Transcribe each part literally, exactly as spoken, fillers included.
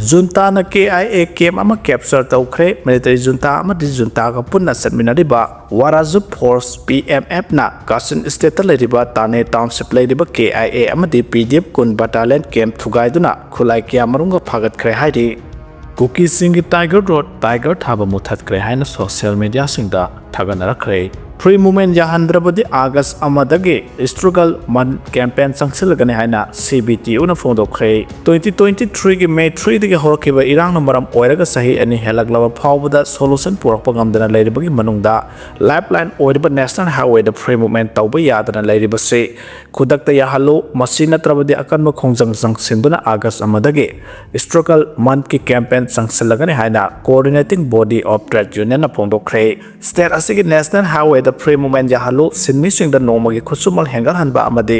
ꯖꯨꯟꯇꯥꯅ K I A ꯀꯦꯝ ꯑꯃ capture ꯇꯧꯈ꯭ꯔꯦ꯫ Military ꯖꯨꯟꯇꯥ ꯑꯃꯗꯤ ꯖꯨꯟꯇꯥꯒ ꯄꯨꯟꯅ ꯆꯠꯃꯤꯟꯅꯔꯤꯕ ꯋꯥꯔꯥꯖꯨ ꯐꯣꯔꯁ, ꯄꯤ ꯑꯦꯝ ꯑꯦꯐꯅ ꯀꯥꯆꯤꯟ ꯁ꯭ꯇꯦꯠꯇ ꯂꯩꯔꯤꯕ ꯇꯥꯅꯦ ꯇꯥꯎꯟꯁꯤꯞ ꯂꯩꯔꯤꯕ ꯀꯦ ꯑꯥꯏ ꯑꯦ ꯑꯃꯗꯤ ꯄꯤ ꯗꯤ ꯑꯦꯐ ꯀꯨꯟ ꯕꯇꯥꯂꯤꯌꯟ ꯀꯦꯝ ꯊꯨꯒꯥꯏꯗꯨꯅ ꯈꯨꯠꯂꯥꯏ ꯀꯌꯥꯃꯔꯨꯝꯒ ꯐꯥꯒꯠꯈ꯭ꯔꯦ ꯍꯥꯏꯔꯤ꯫ ꯀꯨꯀꯤꯁꯤꯡꯒꯤ ꯇꯥꯏꯒꯔ ꯔꯣꯗ ꯇꯥꯏꯒꯔ ꯊꯥꯕ ꯃꯨꯊꯠꯈ꯭ꯔꯦ ꯍꯥꯏꯅ ꯁꯣꯁꯤꯌꯦꯜ ꯃꯤꯗꯤꯌꯥꯁꯤꯡꯗ ꯊꯥꯒꯠꯅꯔꯛꯈ꯭ꯔꯦ꯫ ꯐ꯭ꯔꯤ ꯃꯨꯚꯃꯦꯟꯠ ꯌꯥꯍꯟꯗ꯭ꯔꯕꯗꯤ ꯑꯥꯒꯁ ꯑꯃꯗꯒꯤ ꯁ꯭ꯇ꯭ꯔꯒꯜ ꯃꯟꯊ ꯀꯦꯝꯄꯦꯟ ꯆꯪꯁꯤꯜꯂꯒꯅꯤ ꯍꯥꯏꯅ ꯁꯤ ꯕꯤ ꯇꯤ ꯌꯨꯅ ꯐꯣꯡꯗꯣꯛꯈ꯭ꯔꯦ꯫ ꯇ꯭ꯋꯦꯟꯇꯤ ꯇ꯭ꯋꯦꯟꯇꯤ ꯊ꯭ꯔꯤꯒꯤ ꯃꯦ ꯊ꯭ꯔꯤꯗꯒꯤ ꯍꯧꯔꯛꯈꯤꯕ ꯏꯔꯥꯡꯅ ꯃꯔꯝ ꯑꯣꯏꯔꯒ ꯆꯍꯤ ꯑꯅꯤ ꯍꯦꯜꯂꯛꯂꯕ ꯐꯥꯎꯕꯗ ꯁꯣꯂꯨꯁꯟ ꯄꯨꯔꯛꯄ ꯉꯝꯗꯅ ꯂꯩꯔꯤꯕꯒꯤ ꯃꯅꯨꯡꯗ ꯂꯥꯏꯐꯂꯥꯏꯟ ꯑꯣꯏꯔꯤꯕ ꯅꯦꯁꯅꯦꯜ ꯍꯥꯏꯋꯦꯗ ꯐ꯭ꯔꯤ ꯃꯨꯚꯃꯦꯟꯠ ꯇꯧꯕ ꯌꯥꯗꯅ ꯂꯩꯔꯤꯕꯁꯤ ꯈꯨꯗꯛꯇ ꯌꯥꯍꯜꯂꯨ, ꯃꯁꯤ ꯅꯠꯇ꯭ꯔꯕꯗꯤ ꯑꯀꯟꯕ ꯈꯣꯡꯖꯪ ꯆꯪꯁꯤꯟꯗꯨꯅ ꯑꯥꯒꯁ ꯑꯃꯗꯒꯤ ꯁ꯭ꯇ꯭ꯔꯒꯜ ꯃꯟꯊꯀꯤ ꯀꯦꯝꯄꯦꯟ ꯆꯪꯁꯤꯜꯂꯒꯅꯤ ꯍꯥꯏꯅ Coordinating Body of Trade Unionꯅ ꯐꯣꯡꯗꯣꯛꯈ꯭ꯔꯦ꯫ ꯁ꯭ꯇꯦꯠ ꯑꯁꯤꯒꯤ ꯅꯦꯁꯅꯦꯜ ꯍꯥꯏꯋꯦꯗ ꯐ꯭ꯔꯤ ꯃꯨꯚꯃꯦꯟꯠ ꯌꯥꯍꯜꯂꯨ, ꯁꯤꯟꯃꯤꯁꯤꯡꯗ ꯅꯣꯡꯃꯒꯤ ꯈꯨꯠꯁꯨꯃꯟ ꯍꯦꯟꯒꯠꯍꯟꯕ ꯑꯃꯗꯤ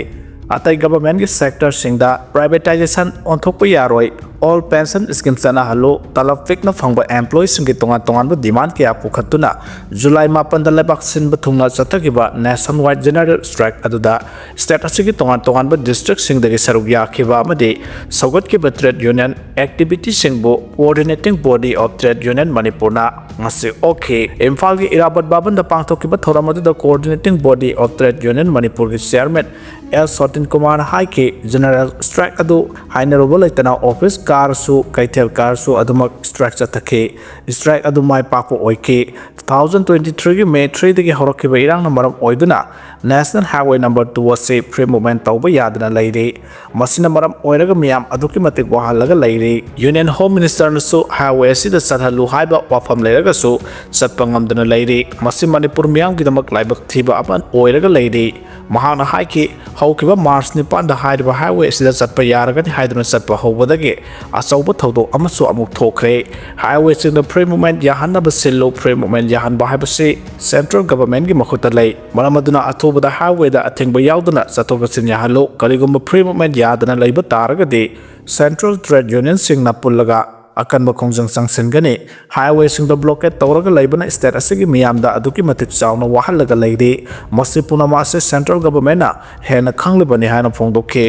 ꯑꯇꯩ ꯒꯚꯔꯟꯃꯦꯟꯠꯀꯤ ꯁꯦꯛꯇꯔꯁꯤꯡꯗ ꯄ꯭ꯔꯥꯏꯚꯦꯇꯥꯏꯖꯦꯁꯟ ꯑꯣꯟꯊꯣꯛꯄ ꯌꯥꯔꯣꯏ, ꯑꯣꯜ ꯄꯦꯟꯁꯟ ꯁ꯭ꯀꯤꯝ ꯆꯠꯅꯍꯜꯂꯨ, ꯇꯂꯕ ꯄꯤꯛꯅ ꯐꯪꯕ ꯑꯦꯝꯄ꯭ꯂꯣꯌꯤꯁꯤꯡꯒꯤ ꯇꯣꯉꯥꯟ ꯇꯣꯉꯥꯟꯕ ꯗꯤꯃꯥꯟꯗ ꯀꯌꯥ ꯄꯨꯈꯠꯇꯨꯅ ꯖꯨꯂꯥꯏ ꯃꯥꯄꯟꯗ ꯂꯩꯕꯥꯛ ꯁꯤꯟꯕ ꯊꯨꯡꯅ ꯆꯠꯊꯈꯤꯕ ꯅꯦꯁꯟ ꯋꯥꯏꯗ ꯖꯦꯅꯔꯦꯜ ꯁ꯭ꯇ꯭ꯔꯥꯏꯛ ꯑꯗꯨꯗ ꯁ꯭ꯇꯦꯠ ꯑꯁꯤꯒꯤ ꯇꯣꯉꯥꯟ ꯇꯣꯉꯥꯟꯕ ꯗꯤꯁꯇ꯭ꯔꯤꯛꯁꯤꯡꯗꯒꯤ ꯁꯔꯨꯛ ꯌꯥꯈꯤꯕ ꯑꯃꯗꯤ ꯁꯧꯒꯠꯈꯤꯕ ꯇ꯭ꯔꯦꯗ ꯌꯨꯅꯤꯌꯟ ꯑꯦꯛꯇꯤꯚꯤꯇꯤꯁꯤꯡꯕꯨ Coordinating Body of Trade Union ꯃꯅꯤꯄꯨꯔꯅ ꯉꯁꯤ ꯑꯣꯛꯈꯤ꯫ ꯏꯝꯐꯥꯜꯒꯤ ꯏꯔꯥꯕꯣꯠ ꯚꯕꯟꯗ ꯄꯥꯡꯊꯣꯛꯈꯤꯕ ꯊꯧꯔꯝ ꯑꯗꯨꯗ Coordinating Body of Trade Union ꯃꯅꯤꯄꯨꯔꯒꯤ ꯆꯤꯌꯔꯃꯦꯟ ꯑꯦꯜ ꯁꯣꯇꯤꯟ ꯀꯨꯃꯥꯔꯅ ꯍꯥꯏꯈꯤ, ꯖꯦꯅꯔꯦꯜ ꯁ꯭ꯇ꯭ꯔꯥꯏꯛ ꯑꯗꯨ ꯍꯥꯏꯅꯔꯨꯕ ꯂꯩꯇꯅ ꯑꯣꯐꯤꯁ ꯀꯥꯔꯁꯨ, ꯀꯩꯊꯦꯜ ꯀꯥꯔꯁꯨ ꯑꯗꯨꯃꯛ ꯁ꯭ꯇ꯭ꯔꯥꯏꯛ ꯆꯠꯊꯈꯤ꯫ ꯁ꯭ꯇ꯭ꯔꯥꯏꯛ ꯑꯗꯨ ꯃꯥꯏ ꯄꯥꯛꯄ ꯑꯣꯏꯈꯤ꯫ ꯇꯨ ꯊꯥꯎꯖꯟ ꯇ꯭ꯋꯦꯟꯇꯤ ꯊ꯭ꯔꯤꯒꯤ ꯃꯦ ꯊ꯭ꯔꯤꯗꯒꯤ ꯍꯧꯔꯛꯈꯤꯕ ꯏꯔꯥꯡꯅ ꯃꯔꯝ ꯑꯣꯏꯗꯨꯅ ꯅꯦꯁꯅꯦꯜ ꯍꯥꯏꯋꯦ ꯅꯝꯕꯔ ꯇꯨ ꯑꯁꯤ ꯐ꯭ꯔꯤ ꯃꯨꯚꯃꯦꯟꯠ ꯇꯧꯕ ꯌꯥꯗꯅ ꯂꯩꯔꯤ꯫ ꯃꯁꯤꯅ ꯃꯔꯝ ꯑꯣꯏꯔꯒ ꯃꯤꯌꯥꯝ ꯑꯗꯨꯛꯀꯤ ꯃꯇꯤꯛ ꯋꯥꯍꯜꯂꯒ ꯂꯩꯔꯤ꯫ ꯌꯨꯅꯤꯌꯟ ꯍꯣꯝ ꯃꯤꯅꯤꯁꯇꯔꯅꯁꯨ ꯍꯥꯏꯋꯦ ꯑꯁꯤꯗ ꯆꯠꯍꯜꯂꯨ ꯍꯥꯏꯕ ꯋꯥꯐꯝ ꯂꯩꯔꯒꯁꯨ ꯆꯠꯄ ꯉꯝꯗꯅ ꯂꯩꯔꯤ꯫ ꯃꯁꯤ ꯃꯅꯤꯄꯨꯔ ꯃꯤꯌꯥꯝꯒꯤꯗꯃꯛ ꯂꯥꯏꯕꯛ ꯊꯤꯕ ꯑꯃ ꯑꯣꯏꯔꯒ ꯂꯩꯔꯤ꯫ ꯃꯍꯥꯛꯅ ꯍꯥꯏꯈꯤ, ꯍꯧꯈꯤꯕ ꯃꯥꯔꯆ ꯅꯤꯄꯥꯟꯗ ꯍꯥꯏꯔꯤꯕ ꯍꯥꯏꯋꯦ ꯑꯁꯤꯗ ꯆꯠꯄ ꯌꯥꯔꯒꯅꯤ ꯍꯥꯏꯗꯨꯅ ꯆꯠꯄ ꯍꯧꯕꯗꯒꯤ ꯑꯆꯧꯕ ꯊꯧꯗꯣꯛ ꯑꯃꯁꯨ ꯑꯃꯨꯛ ꯊꯣꯛꯈ꯭ꯔꯦ꯫ ꯍꯥꯏꯋꯦꯁꯤꯡꯗ ꯐ꯭ꯔꯤ ꯃꯨꯚꯃꯦꯟꯠ ꯌꯥꯍꯟꯅꯕ ꯁꯤꯜꯂꯨ, ꯐ꯭ꯔꯤ ꯃꯨꯚꯃꯦꯟꯠ ꯌꯥꯍꯟꯕ ꯍꯥꯏꯕꯁꯤ ꯁꯦꯟꯇ꯭ꯔꯦꯜ ꯒꯚꯔꯟꯃꯦꯟꯠꯀꯤ ꯃꯈꯨꯠꯇ ꯂꯩ꯫ ꯃꯔꯝ ꯑꯗꯨꯅ ꯑꯊꯨꯕꯗ ꯍꯥꯏꯋꯦꯗ ꯑꯊꯤꯡꯕ ꯌꯥꯎꯗꯅ ꯆꯠꯊꯣꯛ ꯆꯠꯁꯤꯟ ꯌꯥꯍꯜꯂꯨ꯫ ꯀꯔꯤꯒꯨꯝꯕ ꯐ꯭ꯔꯤ ꯃꯨꯚꯃꯦꯟꯠ ꯌꯥꯗꯅ ꯂꯩꯕ ꯇꯥꯔꯒꯗꯤ ꯁꯦꯟꯇ꯭ꯔꯦꯜ ꯇ꯭ꯔꯦꯗ ꯌꯨꯅꯤꯌꯟꯁꯤꯡꯅ ꯄꯨꯜꯂꯒ ꯑꯀꯟꯕ ꯈꯣꯡꯖꯪ ꯆꯪꯁꯤꯟꯒꯅꯤ꯫ ꯍꯥꯏꯋꯦꯁꯤꯡꯗ ꯕ꯭ꯂꯣꯀꯦꯠ ꯇꯧꯔꯒ ꯂꯩꯕꯅ ꯁ꯭ꯇꯦꯠ ꯑꯁꯤꯒꯤ ꯃꯤꯌꯥꯝꯗ ꯑꯗꯨꯛꯀꯤ ꯃꯇꯤꯛ ꯆꯥꯎꯅ ꯋꯥꯍꯜꯂꯒ ꯂꯩꯔꯤ꯫ ꯃꯁꯤ ꯄꯨꯝꯅꯃꯛ ꯑꯁꯤ ꯁꯦꯟꯇ꯭ꯔꯦꯜ ꯒꯚꯔꯟꯃꯦꯟꯠꯅ ꯍꯦꯟꯅ ꯈꯪꯂꯤꯕꯅꯤ ꯍꯥꯏꯅ ꯐꯣꯡꯗꯣꯛꯈꯤ꯫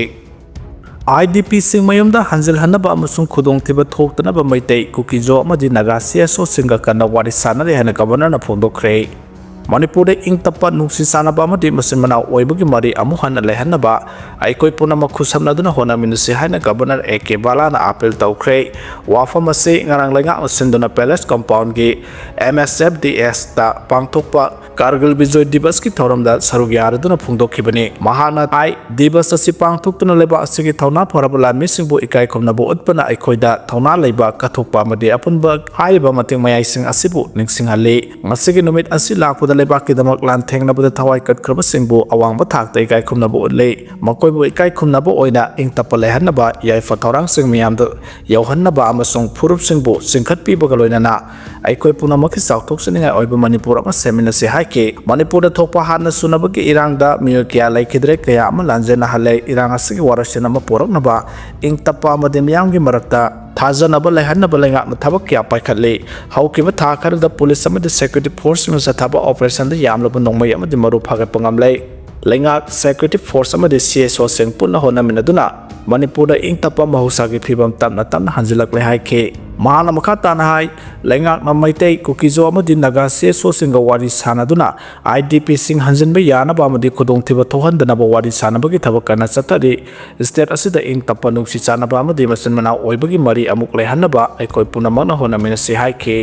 IDPꯁꯤꯡ ꯃꯌꯨꯝꯗ ꯍꯟꯖꯤꯜꯍꯟꯅꯕ ꯑꯃꯁꯨꯡ ꯈꯨꯗꯣꯡꯊꯤꯕ ꯊꯣꯛꯇꯅꯕ ꯃꯩꯇꯩ, ꯀꯨꯀꯤꯖꯣ ꯑꯃꯗꯤ ꯅꯥꯒꯥ CSOꯁꯤꯡꯒ ꯀꯟꯅ ꯋꯥꯔꯤ ꯁꯥꯟꯅꯔꯤ ꯍꯥꯏꯅ ꯒꯕꯔꯅꯔꯅ ꯐꯣꯡꯗꯣꯛꯈ꯭ꯔꯦ꯫ ꯃꯅꯤꯄꯨꯔꯗ ꯏꯪ ꯇꯞꯄ, ꯅꯨꯡꯁꯤ ꯆꯥꯟꯅꯕ ꯑꯃꯗꯤ ꯃꯆꯤꯟ ꯃꯅꯥꯎ ꯑꯣꯏꯕꯒꯤ ꯃꯔꯤ ꯑꯃꯨꯛ ꯍꯟꯅ ꯂꯩꯍꯟꯅꯕ ꯑꯩꯈꯣꯏ ꯄꯨꯝꯅꯃꯛ ꯈꯨꯠꯁꯝꯅꯗꯨꯅ ꯍꯣꯠꯅꯃꯤꯟꯅꯁꯤ ꯍꯥꯏꯅ ꯒꯕꯔꯅꯔ A K ꯕꯥꯂꯥꯅ ꯑꯥꯄꯤꯜ ꯇꯧꯈ꯭ꯔꯦ꯫ ꯋꯥꯐꯝ ꯑꯁꯤ ꯉꯔꯥꯡ ꯂꯩꯉꯥꯛꯅ ꯁꯤꯟꯗꯨꯅ Palace Compoundꯒꯤ MSFDSꯇ ꯄꯥꯡꯊꯣꯛꯄ ꯀꯥꯔꯒꯤꯜ ꯕꯤꯖꯣꯏ ꯗꯤꯕꯁꯀꯤ ꯊꯧꯔꯝꯗ ꯁꯔꯨꯛ ꯌꯥꯔꯗꯨꯅ ꯐꯣꯡꯗꯣꯛꯈꯤꯕꯅꯤ꯫ ꯃꯍꯥꯛꯅ ꯍꯥꯏ, ꯗꯤꯕꯁ ꯑꯁꯤ ꯄꯥꯡꯊꯣꯛꯇꯨꯅ ꯂꯩꯕꯥꯛ ꯑꯁꯤꯒꯤ ꯊꯧꯅꯥ ꯐꯔꯕ ꯂꯥꯟꯃꯤꯁꯤꯡꯕꯨ ꯏꯀꯥꯏ ꯈꯨꯝꯅꯕ ꯎꯠꯄꯅ ꯑꯩꯈꯣꯏꯗ ꯊꯧꯅꯥ ꯂꯩꯕ, ꯀꯠꯊꯣꯛꯄ ꯑꯃꯗꯤ ꯑꯄꯨꯟꯕ ꯍꯥꯏꯔꯤꯕ ꯃꯇꯤꯛ ꯃꯌꯥꯏꯁꯤꯡ ꯑꯁꯤꯕꯨ ꯅꯤꯡꯁꯤꯡꯍꯜꯂꯤ꯫ ꯉꯁꯤꯒꯤ ꯅꯨꯃꯤꯠ ꯑꯁꯤ ꯂꯥꯛꯄꯗ ꯂꯩꯕꯥꯛꯀꯤꯗꯃꯛ ꯂꯥꯟꯊꯦꯡꯅꯕꯗ ꯊꯋꯥꯏ ꯀꯠꯈ꯭ꯔꯕꯁꯤꯡꯕꯨ ꯑꯋꯥꯡꯕ ꯊꯥꯛꯇ ꯏꯀꯥꯏ ꯈꯨꯝꯅꯕ ꯎꯠꯂꯤ꯫ ꯃꯈꯣꯏꯕꯨ ꯏꯀꯥꯏ ꯈꯨꯝꯅꯕ ꯑꯣꯏꯅ ꯏꯪ ꯇꯞꯄ ꯂꯩꯍꯟꯅꯕ ꯌꯥꯏꯐ ꯊꯧꯔꯥꯡꯁꯤꯡ ꯃꯤꯌꯥꯝꯗ ꯌꯧꯍꯟꯅꯕ ꯑꯃꯁꯨꯡ ꯐꯨꯔꯨꯞꯁꯤꯡꯕꯨ ꯆꯤꯡꯈꯠꯄꯤꯕꯒ ꯂꯣꯏꯅꯅ ꯑꯩꯈꯣꯏ ꯄꯨꯝꯅꯃꯛꯀꯤ ꯆꯥꯎꯊꯣꯛꯆꯅꯤꯡꯉꯥꯏ ꯑꯣꯏꯕ ꯃꯅꯤꯄꯨꯔ ꯑꯃ ꯁꯦꯝꯃꯤꯟꯅꯁꯤ ꯍꯥꯏꯈꯤ꯫ ꯃꯅꯤꯄꯨꯔꯗ ꯊꯣꯛꯄ ꯍꯥꯠꯅ ꯁꯨꯅꯕꯒꯤ ꯏꯔꯥꯡꯗ ꯃꯤꯑꯣꯏ ꯀꯌꯥ ꯂꯩꯈꯤꯗ꯭ꯔꯦ, ꯀꯌꯥ ꯑꯃ ꯂꯥꯟꯖꯦꯟꯅꯍꯜꯂꯦ꯫ ꯏꯔꯥꯡ ꯑꯁꯤꯒꯤ ꯋꯥꯔꯣꯏꯁꯤꯟ ꯑꯃ ꯄꯨꯔꯛꯅꯕ ꯏꯪ ꯇꯞꯄ ꯑꯃꯗꯤ ꯃꯤꯌꯥꯝꯒꯤ ꯃꯔꯛꯇ ꯊꯥꯖꯅꯕ ꯂꯩꯍꯟꯅꯕ ꯂꯩꯉꯥꯛꯅ ꯊꯕꯛ ꯀꯌꯥ ꯄꯥꯏꯈꯠꯂꯤ꯫ ꯍꯧꯈꯤꯕ ꯊꯥ ꯈꯔꯗ ꯄꯨꯂꯤꯁ ꯑꯃꯗꯤ security forceꯁꯤꯡꯅ ꯆꯠꯊꯕ operationꯗ ꯌꯥꯝꯂꯕ ꯅꯣꯡꯃꯩ ꯑꯃꯗꯤ ꯃꯔꯨ ꯐꯥꯒꯠꯄ ꯉꯝꯂꯦ꯫ ꯂꯩꯉꯥꯛ, security force ꯑꯃꯗꯤ CSOꯁꯤꯡ ꯄꯨꯟꯅ ꯍꯣꯠꯅꯃꯤꯟꯅꯗꯨꯅ ꯃꯅꯤꯄꯨꯔꯗ ꯏꯪ ꯇꯞꯄ ꯃꯍꯧꯁꯥꯒꯤ ꯐꯤꯕꯝ ꯇꯞꯅ ꯇꯞꯅ ꯍꯟꯖꯤꯜꯂꯛꯂꯦ ꯍꯥꯏꯈꯤ꯫ ꯃꯍꯥꯛꯅ ꯃꯈꯥ ꯇꯥꯅ ꯍꯥꯏ, ꯂꯩꯉꯥꯛꯅ ꯃꯩꯇꯩ, ꯀꯨꯀꯤꯖꯣ ꯑꯃꯗꯤ ꯅꯥꯒꯥ CSOꯁꯤꯡꯒ ꯋꯥꯔꯤ ꯁꯥꯟꯅꯗꯨꯅ IDPꯁꯤꯡ ꯍꯟꯖꯤꯟꯕ ꯌꯥꯅꯕ ꯑꯃꯗꯤ ꯈꯨꯗꯣꯡꯊꯤꯕ ꯊꯣꯛꯍꯟꯗꯅꯕ ꯋꯥꯔꯤ ꯁꯥꯟꯅꯕꯒꯤ ꯊꯕꯛ ꯀꯟꯅ ꯆꯠꯊꯔꯤ꯫ State ꯑꯁꯤꯗ ꯏꯪ ꯇꯞꯄ, ꯅꯨꯡꯁꯤ ꯆꯥꯟꯅꯕ ꯑꯃꯗꯤ ꯃꯆꯤꯟ ꯃꯅꯥꯎ ꯑꯣꯏꯕꯒꯤ ꯃꯔꯤ ꯑꯃꯨꯛ ꯂꯩꯍꯟꯅꯕ ꯑꯩꯈꯣꯏ ꯄꯨꯝꯅꯃꯛꯅ ꯍꯣꯠꯅꯃꯤꯟꯅꯁꯤ ꯍꯥꯏꯈꯤ꯫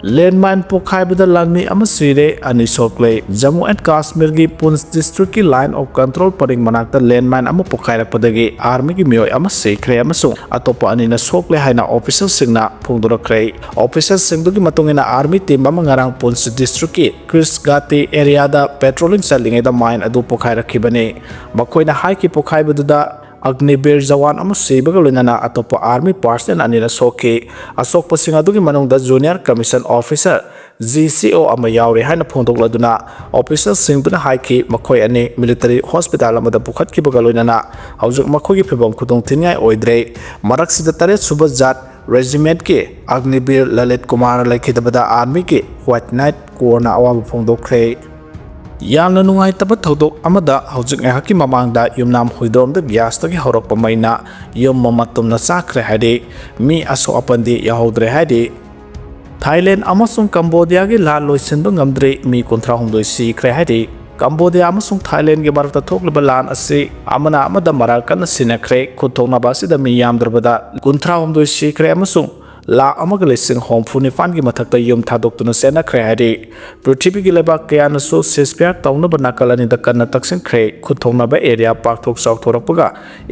Landmine ꯄꯣꯈꯥꯏꯕꯗ ꯂꯥꯟꯃꯤ ꯑꯃ ꯁꯤꯔꯦ, ꯑꯅꯤ ꯁꯣꯛꯂꯦ꯫ Jammu and Kashmirꯒꯤ Poonch districtꯀꯤ Line of Control ꯄꯔꯤꯡ ꯃꯅꯥꯛꯇ landmine ꯑꯃ ꯄꯣꯈꯥꯏꯔꯛꯄꯗꯒꯤ armyꯒꯤ ꯃꯤꯑꯣꯏ ꯑꯃ ꯁꯤꯈ꯭ꯔꯦ ꯑꯃꯁꯨꯡ ꯑꯇꯣꯞꯄ ꯑꯅꯤꯅ ꯁꯣꯛꯂꯦ ꯍꯥꯏꯅ officialꯁꯤꯡꯅ ꯐꯣꯡꯗꯣꯔꯛꯈ꯭ꯔꯦ꯫ Officialꯁꯤꯡꯗꯨꯒꯤ ꯃꯇꯨꯡ ꯏꯟꯅ, army team ꯑꯃ ꯉꯔꯥꯡ Poonch districtꯀꯤ Krish Ghati areaꯗ patrolling ꯆꯠꯂꯤꯉꯩꯗ mine ꯑꯗꯨ ꯄꯣꯈꯥꯏꯔꯛꯈꯤꯕꯅꯤ꯫ ꯃꯈꯣꯏꯅ ꯍꯥꯏꯈꯤ, ꯄꯣꯈꯥꯏꯕꯗꯨꯗ Agniveer ꯖꯋꯥꯟ ꯑꯃ ꯁꯤꯕꯒ ꯂꯣꯏꯅꯅ ꯑꯇꯣꯞꯄ army personnel ꯑꯅꯤꯅ ꯁꯣꯛꯈꯤ꯫ ꯑꯁꯣꯛꯄꯁꯤꯡ ꯑꯗꯨꯒꯤ ꯃꯅꯨꯡꯗ junior commission officer, GCO, ꯑꯃ ꯌꯥꯎꯔꯤ ꯍꯥꯏꯅ ꯐꯣꯡꯗꯣꯛꯂꯗꯨꯅ, officialꯁꯤꯡꯗꯨꯅ ꯍꯥꯏꯈꯤ, ꯃꯈꯣꯏ ꯑꯅꯤ military hospital ꯑꯃꯗ ꯄꯨꯈꯠꯈꯤꯕꯒ ꯂꯣꯏꯅꯅ ꯍꯧꯖꯤꯛ ꯃꯈꯣꯏꯒꯤ ꯐꯤꯕꯝ ꯈꯨꯗꯣꯡꯊꯤꯅꯤꯡꯉꯥꯏ ꯑꯣꯏꯗ꯭ꯔꯦ꯫ ꯃꯔꯛꯁꯤꯗ, ꯇꯔꯦꯠ ꯁꯨꯕ ꯖꯥꯠ regimentꯀꯤ Agniveer Lalit Kumarꯅ ꯂꯩꯈꯤꯗꯕꯗ, armyꯒꯤ White Knight Corpsꯅ ꯑꯋꯥꯕ ꯐꯣꯡꯗꯣꯛꯈ꯭ꯔꯦ꯫ ꯌꯥꯝꯅ ꯅꯨꯡꯉꯥꯏꯇꯕ ꯊꯧꯗꯣꯛ ꯑꯃꯗ ꯍꯧꯖꯤꯛ ꯉꯥꯏꯍꯥꯛꯀꯤ ꯃꯃꯥꯡꯗ ꯌꯨꯝꯅꯥꯝ ꯍꯨꯏꯗ꯭ꯔꯣꯝꯗ ꯒ꯭ꯌꯥꯁꯇꯒꯤ ꯍꯧꯔꯛꯄ ꯃꯩꯅ ꯌꯨꯝ ꯃꯃ ꯇꯨꯝꯅ ꯆꯥꯛꯈ꯭ꯔꯦ ꯍꯥꯏꯔꯤ꯫ ꯃꯤ ꯑꯁꯣꯛ ꯑꯄꯟꯗꯤ ꯌꯥꯎꯍꯧꯗ꯭ꯔꯦ ꯍꯥꯏꯔꯤ꯫ ꯊꯥꯏꯂꯦꯟ ꯑꯃꯁꯨꯡ ꯀꯝꯕꯣꯗꯤꯌꯥꯒꯤ ꯂꯥꯟ ꯂꯣꯏꯁꯤꯟꯕ ꯉꯝꯗ꯭ꯔꯤ, ꯃꯤ ꯀꯨꯟꯊ꯭ꯔꯥ ꯍꯨꯝꯗꯣꯏ ꯁꯤꯈ꯭ꯔꯦ ꯍꯥꯏꯔꯤ꯫ ꯀꯝꯕꯣꯗꯤꯌꯥ ꯑꯃꯁꯨꯡ ꯊꯥꯏꯂꯦꯟꯒꯤ ꯃꯔꯛꯇ ꯊꯣꯛꯂꯤꯕ ꯂꯥꯟ ꯑꯁꯤ ꯑꯃꯅ ꯑꯃꯗ ꯃꯔꯥꯜ ꯀꯟꯅ ꯁꯤꯟꯅꯈ꯭ꯔꯦ꯫ ꯈꯨꯠ ꯊꯣꯛꯅꯕ ꯑꯁꯤꯗ ꯃꯤ ꯌꯥꯝꯗ꯭ꯔꯕꯗ ꯀꯨꯟꯊ꯭ꯔꯥ ꯍꯨꯝꯗꯣꯏ ꯁꯤꯈ꯭ꯔꯦ ꯑꯃꯁꯨꯡ ꯂꯥꯈ ꯑꯃꯒ ꯂꯤꯁꯤꯡ ꯍꯨꯝꯐꯨ ꯅꯤꯄꯥꯟꯒꯤ ꯃꯊꯛꯇ ꯌꯨꯝ ꯊꯥꯗꯣꯛꯇꯨꯅ ꯆꯦꯟꯅꯈ꯭ꯔꯦ ꯍꯥꯏꯔꯤ꯫ ꯄ꯭ꯔꯤꯊꯤꯕꯤꯒꯤ ꯂꯩꯕꯥꯛ ꯀꯌꯥꯅꯁꯨ ceasefire ꯇꯧꯅꯕ ꯅꯥꯀꯜ ꯑꯅꯤꯗ ꯀꯟꯅ ꯇꯛꯁꯤꯟꯈ꯭ꯔꯦ꯫ ꯈꯨꯠ ꯊꯣꯛꯅꯕ ꯑꯦꯔꯤꯌꯥ ꯄꯥꯛꯊꯣꯛ ꯆꯥꯎꯊꯣꯔꯛꯄꯒ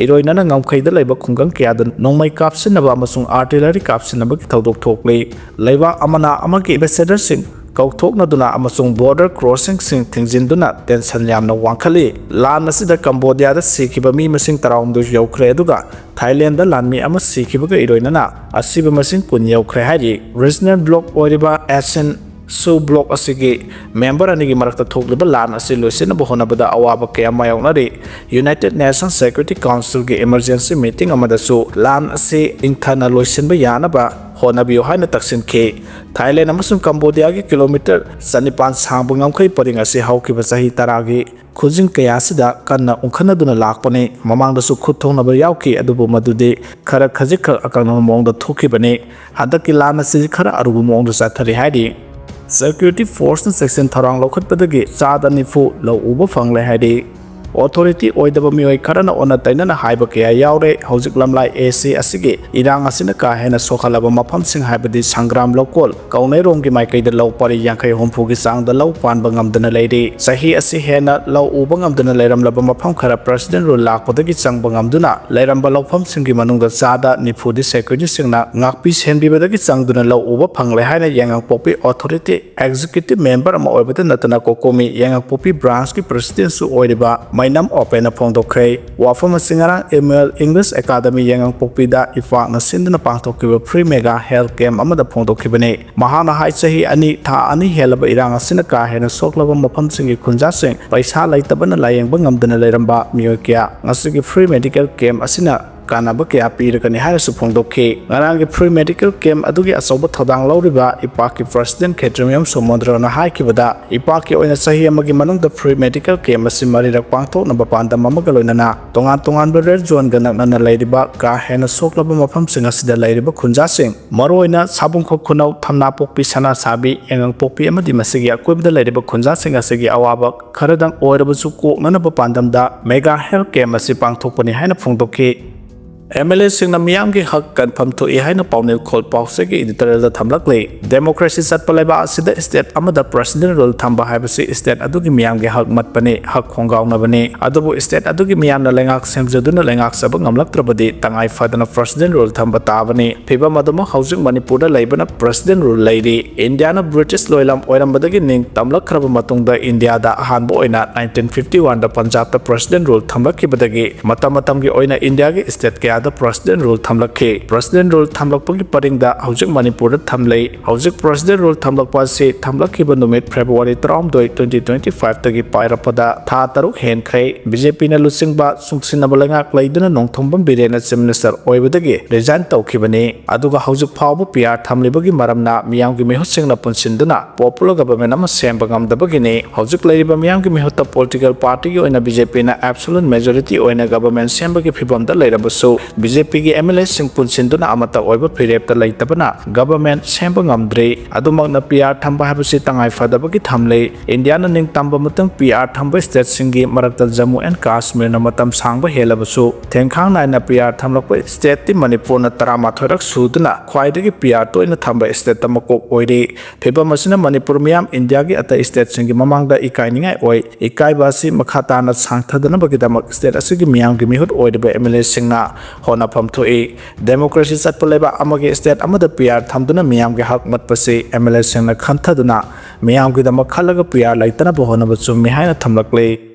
ꯏꯔꯣꯏꯅꯅ ꯉꯝꯈꯩꯗ ꯂꯩꯕ ꯈꯨꯡꯒꯪ ꯀꯌꯥꯗ ꯅꯣꯡꯃꯩ ꯀꯥꯞꯁꯤꯟꯅꯕ ꯑꯃꯁꯨꯡ artillery ꯀꯥꯞꯁꯤꯟꯅꯕꯒꯤ ꯊꯧꯗꯣꯛ ꯊꯣꯛꯂꯤ꯫ ꯂꯩꯕꯥꯛ ꯑꯃꯅ ꯑꯃꯒꯤ ambassadorꯁꯤꯡ ꯀꯧꯊꯣꯛꯅꯗꯨꯅ ꯑꯃꯁꯨꯡ border crossingꯁꯤꯡ ꯊꯤꯡꯖꯤꯟꯗꯨꯅ tension ꯌꯥꯝꯅ ꯋꯥꯡꯈꯠꯂꯤ꯫ ꯂꯥꯟ ꯑꯁꯤꯗ ꯀꯝꯕꯣꯗꯤꯌꯥꯗ ꯁꯤꯈꯤꯕ ꯃꯤ ꯃꯁꯤꯡ ꯇꯔꯥꯍꯨꯝꯗꯣꯏ ꯌꯧꯈ꯭ꯔꯦ, ꯑꯗꯨꯒ ꯊꯥꯏꯂꯦꯟꯗ ꯂꯥꯟꯃꯤ ꯑꯃ ꯁꯤꯈꯤꯕꯒ ꯏꯔꯣꯏꯅꯅ ꯑꯁꯤꯕ ꯃꯁꯤꯡ ꯀꯨꯟ ꯌꯧꯈ꯭ꯔꯦ ꯍꯥꯏꯔꯤ꯫ Regional bloc ꯑꯣꯏꯔꯤꯕ ASEAN SoO bloc ꯑꯁꯤꯒꯤ member ꯑꯅꯤꯒꯤ ꯃꯔꯛꯇ ꯊꯣꯛꯂꯤꯕ ꯂꯥꯟ ꯑꯁꯤ ꯂꯣꯏꯁꯤꯟꯅꯕ ꯍꯣꯠꯅꯕꯗ ꯑꯋꯥꯕ ꯀꯌꯥ ꯃꯥꯌꯣꯛꯅꯔꯤ꯫ United Nations Security Councilꯒꯤ emergency meeting ꯑꯃꯗꯁꯨ ꯂꯥꯟ ꯑꯁꯤ ꯏꯪꯊꯅ ꯂꯣꯏꯁꯤꯟꯕ ꯌꯥꯅꯕ ꯍꯣꯠꯅꯕꯤꯌꯨ ꯍꯥꯏꯅ ꯇꯛꯁꯤꯟꯈꯤ꯫ ꯊꯥꯏꯂꯦꯟ ꯑꯃꯁꯨꯡ ꯀꯝꯕꯣꯗꯤꯌꯥꯒꯤ ꯀꯤꯂꯣꯃꯤꯇꯔ ꯆꯅꯤꯄꯥꯟ ꯁꯥꯡꯕ ꯉꯝꯈꯩ ꯄꯔꯤꯡ ꯑꯁꯤ ꯍꯧꯈꯤꯕ ꯆꯍꯤ ꯇꯔꯥꯒꯤ ꯈꯨꯖꯤꯡ ꯀꯌꯥ ꯑꯁꯤꯗ ꯀꯟꯅ ꯎꯪꯈꯠꯅꯗꯨꯅ ꯂꯥꯛꯄꯅꯤ꯫ ꯃꯃꯥꯡꯗꯁꯨ ꯈꯨꯠ ꯊꯣꯛꯅꯕ ꯌꯥꯎꯈꯤ, ꯑꯗꯨꯕꯨ ꯃꯗꯨꯗꯤ ꯈꯔ ꯈꯖꯤꯛꯈꯛ ꯑꯀꯛꯅꯕ ꯃꯑꯣꯡꯗ ꯊꯣꯛꯈꯤꯕꯅꯤ꯫ ꯍꯟꯗꯛꯀꯤ ꯂꯥꯟ ꯑꯁꯤ ꯈꯔ ꯑꯔꯨꯕ ꯃꯑꯣꯡꯗ ꯆꯠꯊꯔꯤ ꯍꯥꯏꯔꯤ꯫ Security forceꯅ ꯆꯦꯛꯁꯤꯟ ꯊꯧꯔꯥꯡ ꯂꯧꯈꯠꯄꯗꯒꯤ ꯆꯥꯗ ꯅꯤꯐꯨ ꯂꯧ ꯎꯕ ꯐꯪꯂꯦ ꯍꯥꯏꯔꯤ꯫ Authority ꯑꯣꯏꯗꯕ ꯃꯤꯑꯣꯏ ꯈꯔꯅ ꯑꯣꯟꯅ ꯇꯩꯅꯅ ꯍꯥꯏꯕ ꯀꯌꯥ ꯌꯥꯎꯔꯦ꯫ ꯍꯧꯖꯤꯛ ꯂꯝꯂꯥꯏ ꯑꯦꯁꯤ ꯑꯁꯤꯒꯤ ꯏꯔꯥꯡ ꯑꯁꯤꯅ ꯀꯥ ꯍꯦꯟꯅ ꯁꯣꯛꯍꯜꯂꯕ ꯃꯐꯝꯁꯤꯡ, ꯍꯥꯏꯕꯗꯤ ꯁꯪꯒ꯭ꯔꯥꯝ ꯂꯧꯀꯣꯜ, ꯀꯧꯅꯩꯔꯣꯡꯒꯤ ꯃꯥꯏꯀꯩꯗ ꯂꯧ ꯄꯔꯤ ꯌꯥꯡꯈꯩ ꯍꯨꯝꯐꯨꯒꯤ ꯆꯥꯡꯗ ꯂꯧ ꯄꯥꯟꯕ ꯉꯝꯗꯅ ꯂꯩꯔꯤ꯫ ꯆꯍꯤ ꯑꯁꯤ ꯍꯦꯟꯅ ꯂꯧ ꯎꯕ ꯉꯝꯗꯅ ꯂꯩꯔꯝꯂꯕ ꯃꯐꯝ ꯈꯔ President Rule ꯂꯥꯛꯄꯗꯒꯤ ꯆꯪꯕ ꯉꯝꯗꯨꯅ ꯂꯩꯔꯝꯕ ꯂꯧꯐꯝꯁꯤꯡꯒꯤ ꯃꯅꯨꯡꯗ ꯆꯥꯗ ꯅꯤꯐꯨꯗꯤ securityꯁꯤꯡꯅ ꯉꯥꯛꯄꯤ ꯁꯦꯟꯕꯤꯕꯗꯒꯤ ꯆꯪꯗꯨꯅ ꯂꯧ ꯎꯕ ꯐꯪꯂꯦ ꯍꯥꯏꯅ ꯌꯥꯏꯉꯪꯄꯣꯛꯄꯤ Authority Executive Member ꯑꯃ ꯑꯣꯏꯕꯗ ꯅꯠꯇꯅ ꯀꯣꯀꯣꯃꯤ ꯌꯥꯏꯉꯪꯄꯣꯛꯄꯤ branchꯀꯤ Presidentꯁꯨ ꯑꯣꯏꯔꯤꯕ ꯃꯩꯅꯝ ꯑꯣꯄꯦꯟꯅ ꯐꯣꯡꯗꯣꯛꯈ꯭ꯔꯦ꯫ ꯋꯥꯐꯝ ꯑꯁꯤ ꯉꯔꯥꯡ Emmanuel English Academy ꯌꯥꯏꯉꯪꯄꯣꯛꯄꯤꯗ ꯏꯐꯥꯛꯅ ꯁꯤꯟꯗꯨꯅ ꯄꯥꯡꯊꯣꯛꯈꯤꯕ free mega health camp ꯑꯃꯗ ꯐꯣꯡꯗꯣꯛꯈꯤꯕꯅꯤ꯫ ꯃꯍꯥꯛꯅ ꯍꯥꯏ, ꯆꯍꯤ ꯑꯅꯤ, ꯊꯥ ꯑꯅꯤ ꯍꯦꯜꯂꯕ ꯏꯔꯥꯡ ꯑꯁꯤꯅ ꯀꯥ ꯍꯦꯟꯅ ꯁꯣꯛꯂꯕ ꯃꯐꯝꯁꯤꯡꯒꯤ ꯈꯨꯟꯖꯥꯁꯤꯡ ꯄꯩꯁꯥ ꯂꯩꯇꯕꯅ ꯂꯥꯌꯦꯡꯕ ꯉꯝꯗꯅ ꯂꯩꯔꯝꯕ ꯃꯤꯑꯣꯏ ꯀꯌꯥ ꯉꯁꯤꯒꯤ free medical camp ꯑꯁꯤꯅ ꯀꯥꯟꯅꯕ ꯀꯌꯥ ꯄꯤꯔꯒꯅꯤ ꯍꯥꯏꯅꯁꯨ ꯐꯣꯡꯗꯣꯛꯈꯤ꯫ ꯉꯔꯥꯡꯒꯤ free medical camp ꯑꯗꯨꯒꯤ ꯑꯆꯧꯕ ꯊꯧꯗꯥꯡ ꯂꯧꯔꯤꯕ ꯏꯄꯥꯛꯀꯤ president ꯈꯦꯇ꯭ꯔꯤꯃꯌꯨꯝ ꯁꯣꯃꯣꯟꯗ꯭ꯔꯣꯅ ꯍꯥꯏꯈꯤꯕꯗ, ꯏꯄꯥꯛꯀꯤ ꯑꯣꯏꯅ ꯆꯍꯤ ꯑꯃꯒꯤ ꯃꯅꯨꯡꯗ free medical camp ꯑꯁꯤ ꯃꯔꯤꯔꯛ ꯄꯥꯡꯊꯣꯛꯅꯕ ꯄꯥꯟꯗꯝ ꯑꯃꯒ ꯂꯣꯏꯅꯅ ꯇꯣꯉꯥꯟ ꯇꯣꯉꯥꯟꯕ red zoneꯒ ꯅꯛꯅꯅ ꯂꯩꯔꯤꯕ ꯀꯥ ꯍꯦꯟꯅ ꯁꯣꯛꯂꯕ ꯃꯐꯝꯁꯤꯡ ꯑꯁꯤꯗ ꯂꯩꯔꯤꯕ ꯈꯨꯟꯖꯥꯁꯤꯡ, ꯃꯔꯨꯑꯣꯏꯅ ꯁꯥꯕꯨꯡꯈꯣꯛ ꯈꯨꯅꯧ, ꯊꯝꯅꯥꯄꯣꯛꯄꯤ, ꯁꯅꯥꯁꯥꯕꯤ, ꯌꯥꯏꯉꯪꯄꯣꯛꯄꯤ ꯑꯃꯗꯤ ꯃꯁꯤꯒꯤ ꯑꯀꯣꯏꯕꯗ ꯂꯩꯔꯤꯕ ꯈꯨꯟꯖꯥꯁꯤꯡ ꯑꯁꯤꯒꯤ ꯑꯋꯥꯕ ꯈꯔꯗꯪ ꯑꯣꯏꯔꯕꯁꯨ ꯀꯣꯛꯅꯅꯕ ꯄꯥꯟꯗꯝꯗ mega health camp ꯑꯁꯤ ꯄꯥꯡꯊꯣꯛꯄꯅꯤ ꯍꯥꯏꯅ ꯐꯣꯡꯗꯣꯛꯈꯤ꯫ MLAꯁꯤꯡꯅ ꯃꯤꯌꯥꯝꯒꯤ ꯍꯛ ꯀꯟꯐꯝ ꯊꯣꯛꯏ ꯍꯥꯏꯅ ꯄꯥꯎꯅꯦꯜ ꯈꯣꯜ ꯄꯥꯎꯆꯦꯒꯤ editorialꯗ ꯊꯝꯂꯛꯂꯤ꯫ Democracy ꯆꯠꯄ ꯂꯩꯕꯥꯛ ꯑꯁꯤꯗ state ꯑꯃꯗ president rule ꯊꯝꯕ ꯍꯥꯏꯕꯁꯤ state ꯑꯗꯨꯒꯤ ꯃꯤꯌꯥꯝꯒꯤ ꯍꯛ ꯃꯠꯄꯅꯤ, ꯍꯛ ꯈꯣꯡꯒꯥꯎꯅꯕꯅꯤ꯫ ꯑꯗꯨꯕꯨ state ꯑꯗꯨꯒꯤ ꯃꯤꯌꯥꯝꯅ ꯂꯩꯉꯥꯛ ꯁꯦꯝꯖꯗꯨꯅ ꯂꯩꯉꯥꯛꯆꯕ ꯉꯝꯂꯛꯇ꯭ꯔꯕꯗꯤ ꯇꯉꯥꯏ ꯐꯗꯅ president rule ꯊꯝꯕ ꯇꯥꯕꯅꯤ꯫ ꯐꯤꯚꯝ ꯑꯗꯨꯃꯛ ꯍꯧꯖꯤꯛ ꯃꯅꯤꯄꯨꯔꯗ ꯂꯩꯕꯅ president rule ꯂꯩꯔꯤ꯫ ꯏꯟꯗꯤꯌꯥꯅ British ꯂꯣꯏꯂꯝ ꯑꯣꯏꯔꯝꯕꯗꯒꯤ ꯅꯤꯡ ꯇꯝꯂꯛꯈ꯭ꯔꯕ ꯃꯇꯨꯡꯗ ꯏꯟꯗꯤꯌꯥꯗ ꯑꯍꯥꯟꯕ ꯑꯣꯏꯅ nineteen fifty oneꯗ ꯄꯟꯖꯥꯕꯇ president rule ꯊꯝꯂꯛꯈꯤꯕꯗꯒꯤ ꯃꯇꯝ ꯃꯇꯝꯒꯤ ꯑꯣꯏꯅ ꯏꯟꯗꯤꯌꯥꯒꯤ state ꯀꯌꯥꯗ president rule ꯊꯝꯂꯛꯈꯤ꯫ President rule ꯊꯝꯂꯛꯄꯒꯤ ꯄꯔꯤꯡꯗ ꯍꯧꯖꯤꯛ ꯃꯅꯤꯄꯨꯔꯗ ꯊꯝꯂꯤ꯫ ꯍꯧꯖꯤꯛ president rule ꯊꯝꯂꯛꯄ ꯑꯁꯤ ꯊꯝꯂꯛꯈꯤꯕ ꯅꯨꯃꯤꯠ February ꯇꯔꯥꯍꯨꯝꯗꯣꯏ, twenty twenty fiveꯇꯒꯤ ꯄꯥꯏꯔꯛꯄꯗ ꯊꯥ ꯇꯔꯨꯛ ꯍꯦꯟꯈ꯭ꯔꯦ꯫ BJPꯅ ꯂꯨꯆꯤꯡꯕ ꯆꯨꯡꯁꯤꯟꯅꯕ ꯂꯩꯉꯥꯛ ꯂꯩꯗꯨꯅ ꯅꯣꯡꯊꯣꯝꯕꯝ ꯕꯤꯔꯦꯟꯅ Chief Minister ꯑꯣꯏꯕꯗꯒꯤ resign ꯇꯧꯈꯤꯕꯅꯤ꯫ ꯑꯗꯨꯒ ꯍꯧꯖꯤꯛ ꯐꯥꯎꯕ PR ꯊꯝꯂꯤꯕꯒꯤ ꯃꯔꯝꯅ ꯃꯤꯌꯥꯝꯒꯤ ꯃꯤꯍꯨꯠꯁꯤꯡꯅ ꯄꯨꯟꯁꯤꯟꯗꯨꯅ popular government ꯑꯃ ꯁꯦꯝꯕ ꯉꯝꯗꯕꯒꯤꯅꯤ꯫ ꯍꯧꯖꯤꯛ ꯂꯩꯔꯤꯕ ꯃꯤꯌꯥꯝꯒꯤ ꯃꯤꯍꯨꯠꯇ political partyꯒꯤ ꯑꯣꯏꯅ BJPꯅ absolute majority ꯑꯣꯏꯅ government ꯁꯦꯝꯕꯒꯤ ꯐꯤꯚꯝꯗ ꯂꯩꯔꯕꯁꯨ, BJPꯒꯤ MLAꯁꯤꯡ ꯄꯨꯟꯁꯤꯟꯗꯨꯅ ꯑꯃꯠꯇ ꯑꯣꯏꯕ ꯐꯤꯔꯦꯞꯇ ꯂꯩꯇꯕꯅ government ꯁꯦꯝꯕ ꯉꯝꯗ꯭ꯔꯤ꯫ ꯑꯗꯨꯃꯛꯅ PR ꯊꯝꯕ ꯍꯥꯏꯕꯁꯤ ꯇꯉꯥꯏ ꯐꯗꯕꯒꯤ ꯊꯝꯂꯤ꯫ ꯏꯟꯗꯤꯌꯥꯅ ꯅꯤꯡꯇꯝꯕ ꯃꯇꯨꯡ PR ꯊꯝꯕ stateꯁꯤꯡꯒꯤ ꯃꯔꯛꯇ Jammu and Kashmirꯅ ꯃꯇꯝ ꯁꯥꯡꯕ ꯍꯦꯜꯂꯕꯁꯨ, ꯊꯦꯡꯈꯥꯡ ꯅꯥꯏꯅ PR ꯊꯝꯂꯛꯄ stateꯇꯤ ꯃꯅꯤꯄꯨꯔꯅ ꯇꯔꯥꯃꯥꯊꯣꯏꯔꯛ ꯁꯨꯗꯨꯅ ꯈ꯭ꯋꯥꯏꯗꯒꯤ PR ꯇꯣꯏꯅ ꯊꯝꯕ stateꯇ ꯃꯀꯣꯛ ꯑꯣꯏꯔꯤ꯫ ꯐꯤꯚꯝ ꯑꯁꯤꯅ ꯃꯅꯤꯄꯨꯔ ꯃꯤꯌꯥꯝ ꯏꯟꯗꯤꯌꯥꯒꯤ ꯑꯇꯩ stateꯁꯤꯡꯒꯤ ꯃꯃꯥꯡꯗ ꯏꯀꯥꯏꯅꯤꯡꯉꯥꯏ ꯑꯣꯏ꯫ ꯏꯀꯥꯏꯕ ꯑꯁꯤ ꯃꯈꯥ ꯇꯥꯅ ꯁꯥꯡꯊꯗꯅꯕꯒꯤꯗꯃꯛ state ꯑꯁꯤꯒꯤ ꯃꯤꯌꯥꯝꯒꯤ ꯃꯤꯍꯨꯠ ꯑꯣꯏꯔꯤꯕ MLAꯁꯤꯡꯅ ꯍꯣꯠꯅꯐꯝ ꯊꯣꯛꯏ꯫ Democracy ꯆꯠꯄ ꯂꯩꯕꯥꯛ ꯑꯃꯒꯤ state ꯑꯃꯗ PR ꯊꯝꯗꯨꯅ ꯃꯤꯌꯥꯝꯒꯤ ꯍꯛ ꯃꯠꯄꯁꯤ MLAꯁꯤꯡꯅ ꯈꯟꯊꯗꯨꯅ ꯃꯤꯌꯥꯝꯒꯤꯗꯃꯛ ꯈꯜꯂꯒ PR ꯂꯩꯇꯅꯕ ꯍꯣꯠꯅꯕ ꯆꯨꯝꯃꯤ ꯍꯥꯏꯅ ꯊꯝꯂꯛꯂꯤ꯫